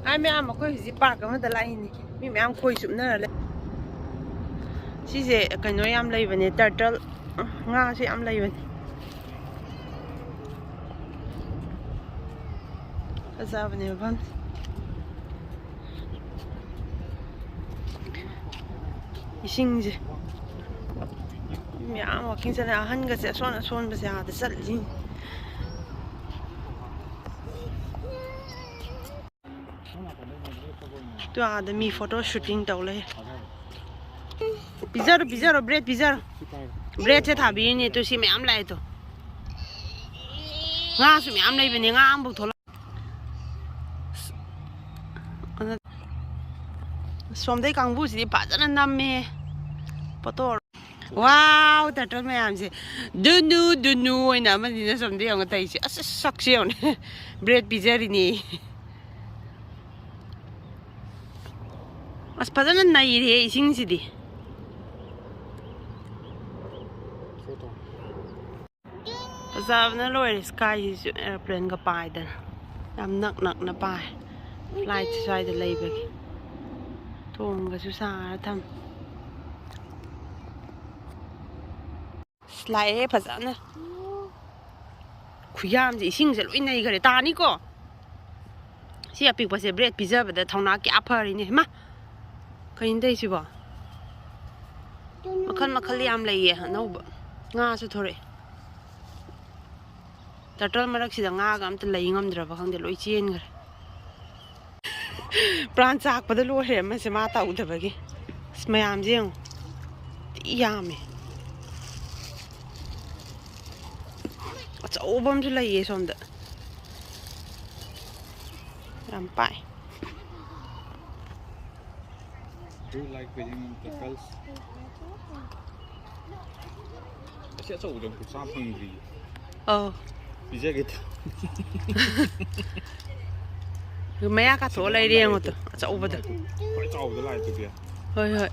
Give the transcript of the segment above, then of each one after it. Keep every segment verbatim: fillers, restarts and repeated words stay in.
ꯍꯥꯏ ꯃꯌꯥꯝ, ꯑꯩꯈꯣꯏ ꯍꯧꯖꯤꯛ ꯄꯥꯔꯛ ꯑꯃꯗ ꯂꯥꯛꯏꯅꯤ꯫ ꯃꯤ ꯃꯌꯥꯝ ꯈꯣꯏ ꯆꯨꯞꯅꯔ ꯂꯩ꯫ ꯁꯤꯁꯦ ꯀꯩꯅꯣ ꯌꯥꯝ ꯂꯩꯕꯅꯦ, ꯇꯔꯇꯜ ꯉꯥꯁꯦ ꯌꯥꯝ ꯂꯩꯕꯅꯦ꯫ ꯐꯖꯕꯅꯦ ꯃꯐꯝꯁꯦ꯫ ꯏꯁꯤꯡꯁꯦ ꯃꯤ ꯃꯌꯥꯝ ꯋꯥꯛꯀꯤꯡ ꯆꯠꯂꯦ꯫ ꯑꯍꯟꯒꯁꯦ ꯑꯁꯣꯟ ꯑꯁꯣꯟꯕꯁꯦ ꯑꯥꯗ ꯆꯠꯂꯤ꯫ ꯇꯨ ꯑꯥꯗ ꯃꯤ ꯐꯣꯇꯣ ꯁꯨꯇꯤꯡ ꯇꯧ ꯂꯩ꯫ ꯄꯤꯖꯔꯣ, ꯄꯤꯖꯔꯣ, ꯕ꯭ꯔꯦꯗ ꯄꯤꯖꯔꯣ꯫ ꯕ꯭ꯔꯦꯗꯁꯦ ꯊꯥꯕꯤꯔꯤꯅꯦ꯫ ꯇꯨ ꯁꯤ ꯃꯌꯥꯝ ꯂꯥꯛꯑꯦ ꯇꯨ꯫ ꯉꯥꯁꯨ ꯃꯌꯥꯝ ꯂꯩꯕꯅꯦ꯫ ꯉꯥ ꯑꯃꯐꯥꯎ ꯊꯣꯛꯂꯛ-, ꯁꯣꯝꯗꯩ ꯀꯥꯡꯕꯨꯁꯤꯗꯤ ꯐꯖꯅ ꯅꯝꯃꯦ ꯐꯣꯇꯣ꯫ ꯋꯥꯎ, ꯇꯔꯇꯜ ꯃꯌꯥꯝꯁꯦ ꯗꯨꯅꯨ ꯗꯨꯅꯨ ꯑꯣꯏꯅ ꯑꯃꯅꯤꯅ ꯁꯣꯝꯗ ꯌꯦꯡꯉꯣ ꯇꯧꯔꯤꯁꯦ꯫ ꯑꯁ, ꯑꯁ, ꯁꯛꯁꯦ ꯌꯦꯡꯉꯣꯅꯦ꯫ ꯕ꯭ꯔꯦꯗ ꯄꯤꯖꯔꯤꯅꯦ꯫ ꯑꯁ, ꯐꯖꯅ ꯅꯩꯔꯦ ꯏꯁꯤꯡꯁꯤꯗꯤ꯫ ꯐꯖꯕꯅ ꯂꯣꯏꯔꯦ꯫ ꯁ꯭ꯀꯥꯏꯁꯤꯁꯨ ꯑꯦꯔꯣꯄ꯭ꯂꯦꯟꯒ ꯄꯥꯏꯗꯅ ꯌꯥꯝ ꯅꯛ ꯅꯛꯅ ꯄꯥꯏ꯫ ꯐ꯭ꯂꯥꯏꯠꯁꯦ ꯁ꯭ꯋꯥꯏꯗ ꯂꯩꯕꯒꯤ ꯊꯣꯡꯒꯁꯨ ꯁꯥꯔ ꯊꯝꯃꯦ꯫ ꯑꯁ, ꯂꯥꯛꯑꯦ ꯐꯖꯅ꯫ ꯈꯨꯌꯥꯝꯁꯦ, ꯏꯁꯤꯡꯁꯦ ꯂꯣꯏ ꯅꯩꯈꯔꯦ꯫ ꯇꯥꯅꯤꯀꯣ꯫ ꯁꯤ ꯑꯄꯤꯛꯄꯁꯦ ꯕ꯭ꯔꯦꯗ ꯄꯤꯖꯕꯗ ꯊꯧꯅꯥ ꯀꯌꯥ ꯐꯔꯤꯅꯦ꯫ ꯍꯩꯃꯥ! ꯀꯩꯅꯣ ꯇꯧꯔꯤꯁꯤꯕꯣ? ꯃꯈꯜ ꯃꯈꯜ ꯌꯥꯝ ꯂꯩꯌꯦ ꯑꯅꯧꯕ꯫ ꯉꯥꯁꯨ ꯊꯣꯔꯛꯑꯦ꯫ ꯇꯔꯇꯜ ꯃꯔꯛꯁꯤꯗ ꯉꯥꯒ ꯑꯝꯇ ꯂꯩ ꯉꯝꯗ꯭ꯔꯕ ꯈꯪꯗꯦ, ꯂꯣꯏ ꯆꯦꯟꯈ꯭ꯔꯦ꯫ ꯄ꯭ꯔꯥꯟ ꯆꯥꯛꯄꯗ ꯂꯣꯏꯔꯦ ꯑꯃꯁꯦ ꯃꯥ ꯇꯧꯗꯕꯒꯤ꯫ ꯑꯁ, ꯃꯌꯥꯝꯁꯦ ꯌꯦꯡꯉꯣ꯫ ꯊꯤ ꯌꯥꯝꯃꯦ꯫ ꯑꯆꯧꯕ ꯑꯃꯁꯨ ꯂꯩꯌꯦ ꯁꯣꯝꯗ꯫ ꯌꯥꯝ ꯄꯥꯏ꯫ Do you like feeding turtles? ꯑꯁꯤ ꯑꯆꯧꯕꯗꯣ ꯑꯝꯇ ꯆꯥ ꯐꯪꯗ꯭ꯔꯤꯌꯦ꯫ ꯑꯧ꯫ ꯄꯤꯖꯒꯦ ꯇꯧ-, ꯃꯌꯥ ꯀꯥꯊꯣꯛꯑ ꯁꯤꯗ ꯂꯩꯔꯦ ꯌꯥꯝ ꯌꯦꯡꯉꯣ ꯂꯥꯛꯑꯦ ꯇꯨ, ꯑꯆꯧꯕꯗꯣ꯫ ꯈ꯭ꯋꯥꯏ ꯆꯥꯎꯕꯗꯣ ꯂꯥꯛꯑꯦ ꯇꯨ ꯄꯤꯌꯥ꯫ ꯍꯣꯏ, ꯍꯣꯏ꯫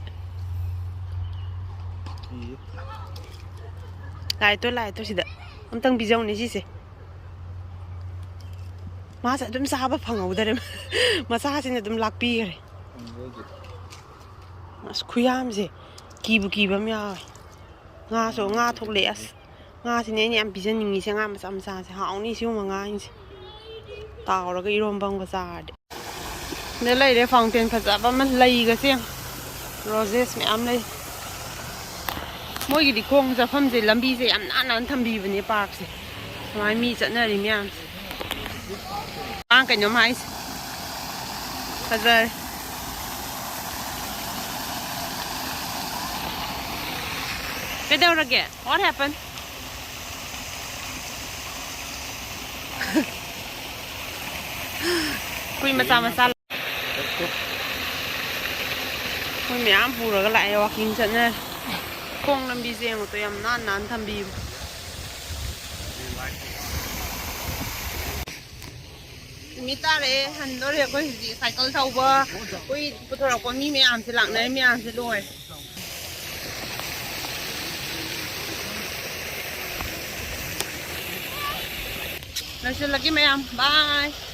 ꯏ꯫ ꯂꯥꯛꯑꯦ ꯇꯨ, ꯂꯥꯛꯑꯦ ꯇꯨ ꯁꯤꯗ꯫ ꯑꯝꯇꯪ ꯄꯤꯖꯧꯅꯦ ꯁꯤꯁꯦ꯫ ꯃꯥꯁꯦ ꯑꯗꯨꯝ ꯆꯥꯕ ꯐꯪꯍꯧꯗꯔꯦ꯫ ꯃꯆꯥꯁꯤꯅ ꯑꯗꯨꯝ ꯂꯥꯛꯄꯤꯈ꯭ꯔꯦ꯫ ꯑꯁ, ꯈꯨꯌꯥꯝꯁꯦ ꯀꯤꯕꯨ ꯀꯤꯕ ꯑꯃ ꯌꯥꯎꯋꯦ꯫ ꯉꯥꯁꯨ ꯉꯥ ꯊꯣꯛꯂꯛꯑꯦ꯫ ꯑꯁ, ꯉꯥꯁꯤꯅꯦ ꯑꯩꯅ ꯌꯥꯝ ꯄꯤꯖꯅꯤꯡꯉꯤꯁꯦ꯫ ꯉꯥ ꯃꯆꯥ ꯃꯆꯥꯁꯦ ꯍꯥꯎꯅꯤ ꯁꯤꯒꯨꯝꯕ ꯉꯥꯁꯤꯡꯁꯦ, ꯇꯥꯎꯔꯒ ꯏꯔꯣꯝꯕ ꯑꯃꯒ ꯆꯥꯔꯗꯤ꯫ ꯁꯤꯗ ꯂꯩꯔꯦ ꯐꯥꯎꯟꯇꯦꯟ ꯐꯖꯕ ꯑꯃ, ꯂꯩꯒꯁꯦ ꯌꯦꯡꯉꯣ꯫ ꯔꯣꯖꯦꯁ ꯃꯌꯥꯝ ꯂꯩ꯫ ꯃꯣꯏꯒꯤꯗꯤ ꯈꯣꯡ ꯆꯠꯐꯝꯁꯦ, ꯂꯝꯕꯤꯁꯦ ꯌꯥꯝ ꯅꯥꯟ ꯅꯥꯟ ꯊꯝꯕꯤꯕꯅꯦ ꯄꯥꯔꯛꯁꯦ꯫ ꯁꯨꯃꯥꯏꯅ ꯃꯤ ꯆꯠꯅꯔꯤ ꯃꯌꯥꯝꯁꯦ꯫ ꯑꯉꯥꯡ ꯀꯩꯅꯣꯝ ꯍꯥꯏꯁꯦ꯫ ꯐꯖꯔꯦ꯫ ꯀꯩꯗꯧꯔꯒꯦ? What happened? ꯍꯨꯏ ꯃꯆꯥ ꯃꯆꯥ꯫ ꯃꯣꯏ ꯃꯌꯥꯝ ꯄꯨꯔꯒ ꯂꯥꯛꯑꯦ, ꯋꯥꯀꯤꯡ ꯆꯠꯅꯔꯦ꯫ ꯈꯣꯡ ꯂꯝꯕꯤꯁꯦ ꯌꯦꯡꯉꯨ ꯇꯣ, ꯌꯥꯝ ꯅꯥꯟ ꯅꯥꯟ ꯊꯝꯕꯤꯕ꯫ ꯅꯨꯃꯤꯠ ꯇꯥꯔꯛꯑꯦ, ꯍꯟꯗꯣꯔꯦ ꯑꯩꯈꯣꯏ ꯍꯧꯖꯤꯛ꯫ ꯁꯥꯏꯀꯜ ꯊꯧꯕ, ꯑꯩꯈꯣꯏ ꯄꯨꯊꯣꯔꯛꯄ ꯃꯤ ꯃꯌꯥꯝꯁꯦ, ꯂꯥꯛꯅꯔꯤ ꯃꯌꯥꯝꯁꯦ ꯂꯣꯏꯔꯦ꯫ ꯂꯣꯏꯁꯤꯜꯂꯒꯦ ꯃꯌꯥꯝ, bye꯫